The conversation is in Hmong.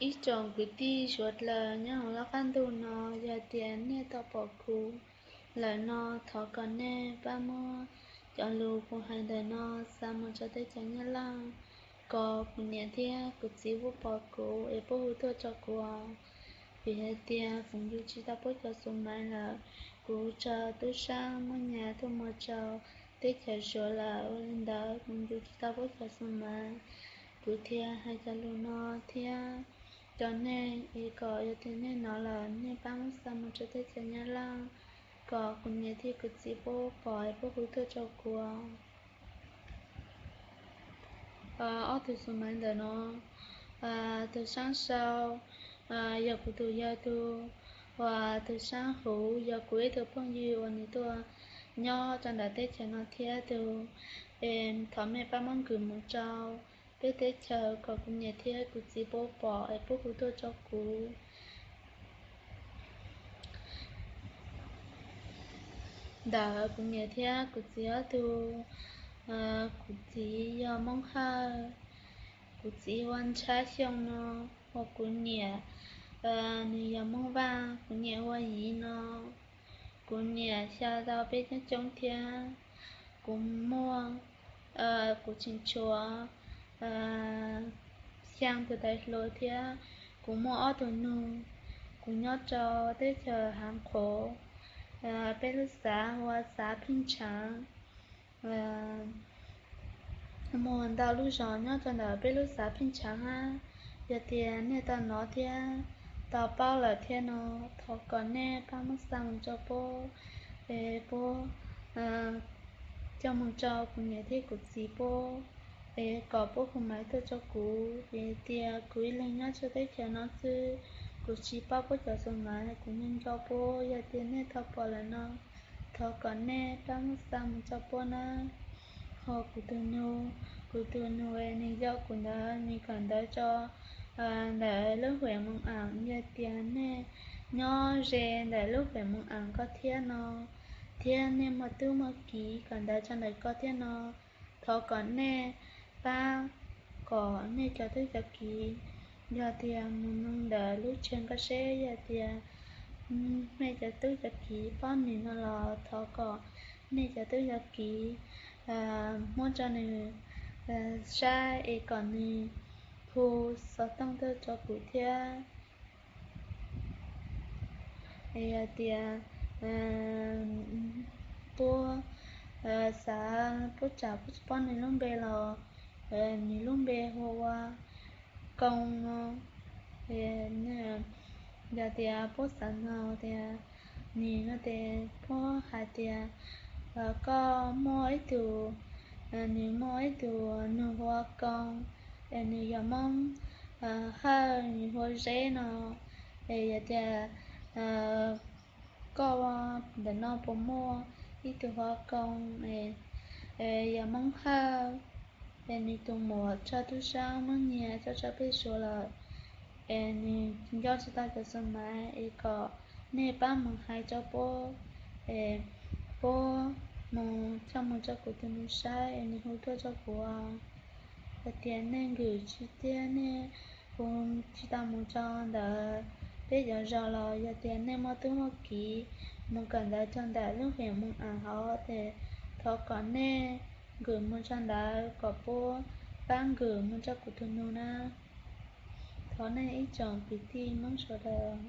Ib tsoom kwv tij suav dlawg nyob hauv lub qab ntuj no, yog tias nej tau pom kuv lawm no, thov kom nej pab muab cov lus kuv hais ntawm no xa mus rau teb chaws Nyab Laj, kom kuv niam thiab kuv txiv puab pom kuv es puab hu tuaj rau kuv. Vim hais tias kuv yug tsis tau puab cov xu maiv lawm, kuv raug tub sab muab nyas tuaj muag rau teb chaws Suav lawm, ua li ntawd kuv yug tsis tau puab cov xu maiv. Kuv thiaj hais cov lus no thiab rau nej es kom yog tias nej hnov lawm nej pab muab xa mus rau teb chaws Nyab Laj, kom kuv niam thiab kuv txiv puab pom es puab hu tuaj rau kuv. Ob tug xu maiv ntawm no, tus saab sau yog kuv tus yawg tug, uas tus saab huv yog kuv ib tug phooj ywg uas nws tuaj nyob rau ntawm teb chaws no thiab tug. Thov mej pab muab nkws mus rau peb teb chaws kom kuv niam thiab kuv txiv puab pom es puab hu tuaj rau kuv. Ntawm kuv niam thiab kuv txiv ob tug, kuv txiv yog Moob Hawj, kuv txiv ua ntshab xyoo no, uas kuv niam, nws yog Moob Vaj, kuv niam ua yiv no. Kuv niam xya tau peb coob coob thiab. Kuv muaj, kuv tseem tshuav xyaa tus tais hluas thiab. Kuv muaj ob tug nug. Kuv nyob rau teb chaws Haav Qhuv, peb lub xav hu ua xav Pheej Tshaav. Muaj ntau lub zos nyob rau ntawm peb lub xav Pheej Tshaav hab. Yog tias nej tau hnov thiab tau paub lawm thiab no, thov kom nej pab muab xa mus rau puab, es puab coj mus rau kuv niam thiab kuv txiv puab, es kom puab hu maiv tuaj rau kuv. Vim tias kuv ib leeg nyob rau teb chaws no xwb, kuv tsis paub puab cov xu maiv, kuv nco nco puab. Yog tias nej tau pom lawm no, thov kom nej pab muab xa mus rau puab nawb. Ho kuv tus nug, kuv tus nug nws yog kuv ntawd, nws kawm ntawv rau ntawm lub huam Moos Aam. Yog tias nej nyob ze ntawm lub huam Moos Aam ko thiab no, thiab nej muaj tub muaj kiv kawm ntawv rau ntawm ko thiab no, thov kom nej pab kom nej cov tub cov kiv, yog tias mus nug ntawm lub tsev ko seb yog tias nej cov tub cov kiv paub nws no los thov kom nej cov tub cov kiv muab rau nws saib es kom nws hu xov tooj tuaj rau kuv thiab. Es yog tias puab xav, puab tsam puab tsis paub nws lub npe los, nws lub npe hu ua Koo no. Yog tias puab xav nug tias nws no tes puab hais tias koj muaj ib tug, nws muaj ib tug nug hu ua Koo, es nws yog Moob Hawj, nws hu ua Zeb no. Es yog tias koj ntawm no puas muaj ib tug hu ua Koo, yog Moob Hawj, es nws tus muam raug tub sab muab nyiag coj tso pem Suav lawm, es nws nco tsis tau cov xu maiv, es kom nej pab mus hais rau puab, es puab mus coj mus rau kuv tus nus saib es nws hu tuaj rau kuv. Yog tias nej nkws tsis tiag, nej hu tsis tau mus rau ntawm peb cov zos los yog tias nej muaj tub muaj kiv mus kawm ntawv rau ntawm lub huam Moos Aam hov, ces thov kom nej nkws mus rau ntawd kom puab pab nkws mus rau kuv tus nus na. Thov nej ib tsoom kwv tij Moob sawv daws